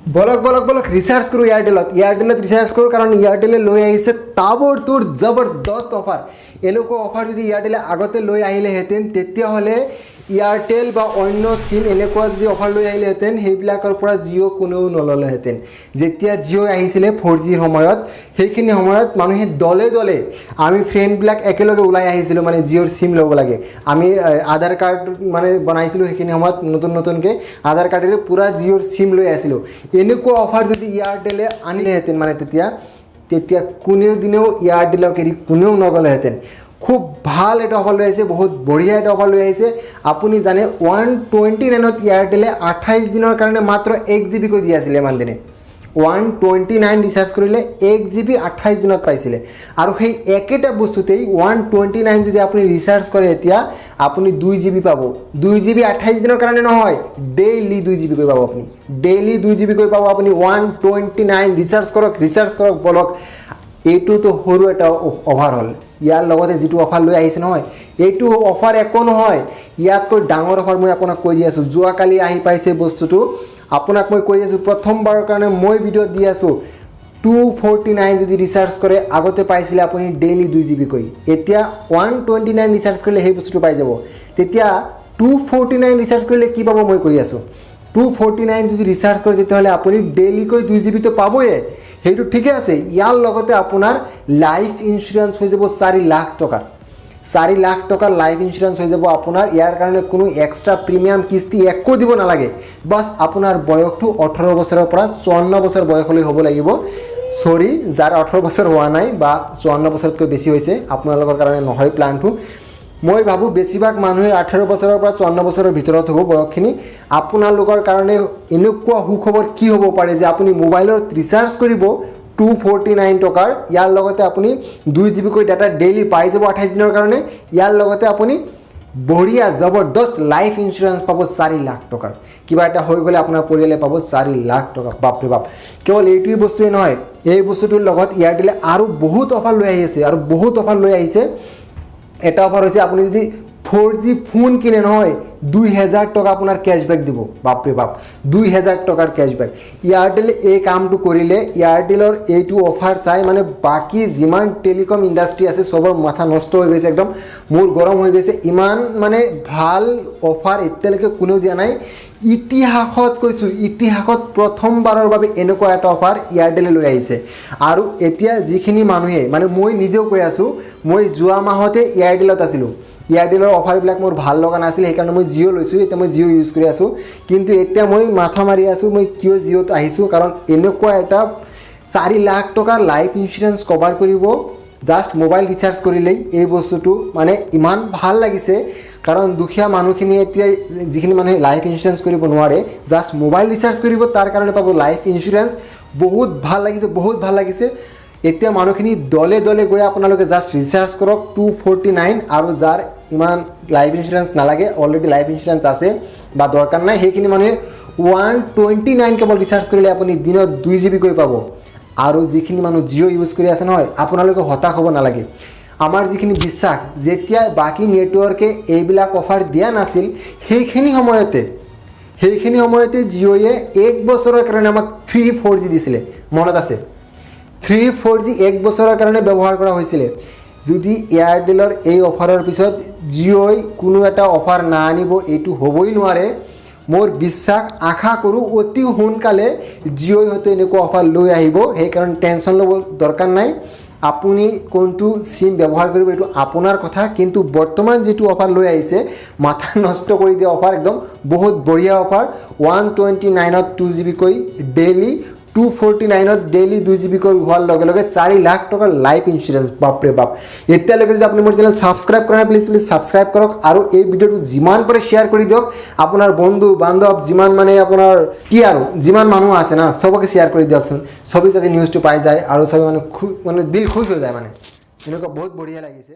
বলক বলক বলক, ৰিচাৰ্জ কৰোঁ এয়াৰটেলত। এয়াৰটেলত ৰিচাৰ্জ কৰোঁ, কাৰণ এয়াৰটেলে লৈ আহিছে তাবৰতোৰ জবৰদস্ত অফাৰ। এনেকুৱা অফাৰ যদি এয়াৰটেলে আগতে লৈ আহিলেহেঁতেন, তেতিয়াহ'লে এয়াৰটেল বা অন্য চিম এনেকুৱা যদি অফাৰ লৈ আহিলেহেঁতেন, সেইবিলাকৰ পৰা জিঅ' কোনেও নল'লেহেঁতেন। যেতিয়া জিঅ' আহিছিলে 4Gৰ সময়ত, সেইখিনি সময়ত মানুহে দলে দলে, আমি ফ্ৰেণ্ডবিলাক একেলগে ওলাই আহিছিলোঁ, মানে জিঅ'ৰ চিম ল'ব লাগে। আমি আধাৰ কাৰ্ড মানে বনাইছিলোঁ সেইখিনি সময়ত নতুন নতুনকৈ, আধাৰ কাৰ্ডেৰে পূৰা জিঅ'ৰ চিম লৈ আছিলোঁ। এনেকুৱা অফাৰ যদি এয়াৰটেলে আনিলেহেঁতেন, মানে তেতিয়া কোনেও দিনেও এয়াৰটেলক এৰি কোনেও নগ'লেহেঁতেন। খুব ভাল এটা অফাৰ লৈ আহিছে, বহুত বঢ়িয়া এটা অফাৰ লৈ আহিছে। আপুনি জানে, 129ত এয়াৰটেলে 28 দিনৰ কাৰণে মাত্ৰ 1 জিবিকৈ দি আছিলে ইমান দিনে। 129 ৰিচাৰ্জ কৰিলে 1 জিবি 28 দিনত পাইছিলে। আৰু সেই একেটা বস্তুতেই 129 যদি আপুনি ৰিচাৰ্জ কৰে, এতিয়া আপুনি 2 জিবি পাব। 2 জিবি 28 দিনৰ কাৰণে নহয়, ডেইলি 2 জিবিকৈ পাব আপুনি। ডেইলি 2 জিবিকৈ পাব আপুনি। 129 ৰিচাৰ্জ কৰক, ৰিচাৰ্জ কৰক বলক। এইটোতো সৰু এটা অফাৰ হ'ল। ইয়াৰ লগতে যিটো অফাৰ লৈ আহিছে নহয়, এইটো অফাৰ একো নহয়। ইয়াতকৈ ডাঙৰ অফাৰ মই আপোনাক কৈ দি আছোঁ। যোৱাকালি আহি পাইছে বস্তুটো। আপোনাক মই কৈ আছোঁ, প্ৰথমবাৰৰ কাৰণে মই ভিডিঅ'ত দি আছোঁ। 249 যদি ৰিচাৰ্জ কৰে, আগতে পাইছিলে আপুনি ডেইলি 2 জিবিকৈ, এতিয়া 129 ৰিচাৰ্জ কৰিলে সেই বস্তুটো পাই যাব। তেতিয়া 249 ৰিচাৰ্জ কৰিলে কি পাব, মই কৈ আছোঁ। 249 যদি ৰিচাৰ্জ কৰে, তেতিয়াহ'লে আপুনি ডেইলিকৈ 2 জিবিটো পাবয়ে, সেইটো ঠিকে আছে। ইয়াৰ লগতে আপোনাৰ লাইফ ইঞ্চুৰেঞ্চ হৈ যাব 4 লাখ টকাৰ। 4 লাখ টকাৰ লাইফ ইঞ্চুৰেঞ্চ হৈ যাব আপোনাৰ। ইয়াৰ কাৰণে কোনো এক্সট্ৰা প্ৰিমিয়াম কিস্তি একো দিব নালাগে। বাছ, আপোনাৰ বয়সটো 18 বছৰৰ পৰা 54 বছৰ বয়সলৈ হ'ব লাগিব। চৰি, যাৰ 18 বছৰ হোৱা নাই বা 54 বছৰতকৈ বেছি হৈছে, আপোনালোকৰ কাৰণে নহয় প্লানটো। মই ভাবোঁ বেছিভাগ মানুহে 18 বছৰৰ পৰা 54 বছৰৰ ভিতৰত হ'ব বয়সখিনি। আপোনালোকৰ কাৰণে এনেকুৱা সুখবৰ কি হ'ব পাৰে যে আপুনি মোবাইলত ৰিচাৰ্জ কৰিব 249 টকাৰ, ইয়াৰ লগতে আপুনি 2 জিবিকৈ ডাটা ডেইলি পাই যাব 28 দিনৰ কাৰণে, ইয়াৰ লগতে আপুনি বঢ়িয়া জবৰদস্ত লাইফ ইঞ্চুৰেঞ্চ পাব 4 লাখ টকাৰ। কিবা এটা হৈ গ'লে আপোনাৰ পৰিয়ালে পাব 4 লাখ টকা। বাপৰে বাপ! কেৱল এইটোৱেই বস্তুৱেই নহয়, এই বস্তুটোৰ লগত এয়াৰটেলে আৰু বহুত অফাৰ লৈ আহি আছে আৰু বহুত অফাৰ লৈ আহিছে। এটা অফাৰ হৈছে, আপুনি যদি 4G phone কিনে নহয়, 2000 টকা আপোনাৰ কেছবেক দিব। বাপৰে বাপ, 2000 টকাৰ কেছবেক! এয়াৰটেলে এই কামটো কৰিলে। এয়াৰটেলৰ এইটো অফাৰ চাই মানে বাকী যিমান টেলিকম ইণ্ডাষ্ট্ৰি আছে, চবৰ মাথা নষ্ট হৈ গৈছে, একদম মূৰ গৰম হৈ গৈছে। ইমান মানে ভাল অফাৰ এতিয়ালৈকে কোনেও দিয়া নাই। ইতিহাসত কৈছোঁ, ইতিহাসত প্ৰথমবাৰৰ বাবে এনেকুৱা এটা অফাৰ এয়াৰটেলে লৈ আহিছে। আৰু এতিয়া যিখিনি মানুহে, মানে মই নিজেও কৈ আছোঁ, মই যোৱা মাহতে এয়াৰটেলত আছিলোঁ। এয়াৰটেলৰ অফাৰবিলাক মোৰ ভাল লগা নাছিল, সেইকাৰণে মই জিঅ' লৈছোঁ। এতিয়া মই জিঅ' ইউজ কৰি আছোঁ। কিন্তু এতিয়া মই মাথা মাৰি আছোঁ, মই কিয় জিঅ'ত আহিছোঁ। কাৰণ এনেকুৱা এটা 4 লাখ টকাৰ লাইফ ইঞ্চুৰেঞ্চ কভাৰ কৰিব জাষ্ট মোবাইল ৰিচাৰ্জ কৰিলেই, এই বস্তুটো মানে ইমান ভাল লাগিছে। কাৰণ দুখীয়া মানুহখিনিয়ে এতিয়া, যিখিনি মানুহে লাইফ ইঞ্চুৰেঞ্চ কৰিব নোৱাৰে, জাষ্ট মোবাইল ৰিচাৰ্জ কৰিব, তাৰ কাৰণে পাব লাইফ ইঞ্চুৰেঞ্চ। বহুত ভাল লাগিছে, বহুত ভাল লাগিছে। এতিয়া মানুহখিনি দলে দলে গৈ আপোনালোকে জাষ্ট ৰিচাৰ্জ কৰক 249। আৰু যাৰ ইমান লাইফ ইঞ্চুৰেঞ্চ নালাগে, অলৰেডি লাইফ ইঞ্চুৰেঞ্চ আছে বা দৰকাৰ নাই, সেইখিনি মানুহে 129 কেৱল ৰিচাৰ্জ কৰিলে আপুনি দিনত 2 জিবিকৈ পাব। আৰু যিখিনি মানুহ জিঅ' ইউজ কৰি আছে নহয়, আপোনালোকে হতাশ হ'ব নালাগে। আমাৰ যিখিনি বিশ্বাস, যেতিয়া বাকী নেটৱৰ্কে এইবিলাক অফাৰ দিয়া নাছিল, সেইখিনি সময়তে জিঅ'য়ে এক বছৰৰ কাৰণে আমাক ফ্ৰী 4G দিছিলে। মনত আছে, ফ্ৰী 4G এক বছৰৰ কাৰণে ব্যৱহাৰ কৰা হৈছিলে। যদি এয়াৰটেলৰ এই অফাৰৰ পিছত জিঅ'ই কোনো এটা অফাৰ নাআনিব, এইটো হ'বই নোৱাৰে। মোৰ বিশ্বাস, আশা কৰোঁ অতি সোনকালে জিঅ'ই হয়তো এনেকুৱা অফাৰ লৈ আহিব। সেইকাৰণে টেনশ্যন ল'ব দৰকাৰ নাই। আপুনি কোনটো চিম ব্যৱহাৰ কৰিব, এইটো আপোনাৰ কথা। কিন্তু বৰ্তমান যিটো অফাৰ লৈ আহিছে, মাথা নষ্ট কৰি দিয়া অফাৰ, একদম বহুত বঢ়িয়া অফাৰ। 129ত 2 জিবিকৈ ডেইলি, 249ত ডেইলি 2 জিবিকৈ হোৱাৰ লগে লগে 4 লাখ টকাৰ লাইফ ইঞ্চুৰেঞ্চ। বাপৰে বাপ! এতিয়ালৈকে যদি আপুনি মোৰ চেনেল ছাবস্ক্ৰাইব কৰা নাই, প্লিজ প্লিজ ছাবস্ক্ৰাইব কৰক আৰু এই ভিডিঅ'টো যিমান পাৰে শ্বেয়াৰ কৰি দিয়ক। আপোনাৰ বন্ধু বান্ধৱ যিমান, মানে আপোনাৰ কি আৰু যিমান মানুহ আছে না, চবকে শ্বেয়াৰ কৰি দিয়কচোন। চবেই যাতে নিউজটো পাই যায় আৰু চবেই মানে মানে দিল খুচ হৈ যায়। মানে এনেকুৱা বহুত বঢ়িয়া লাগিছে।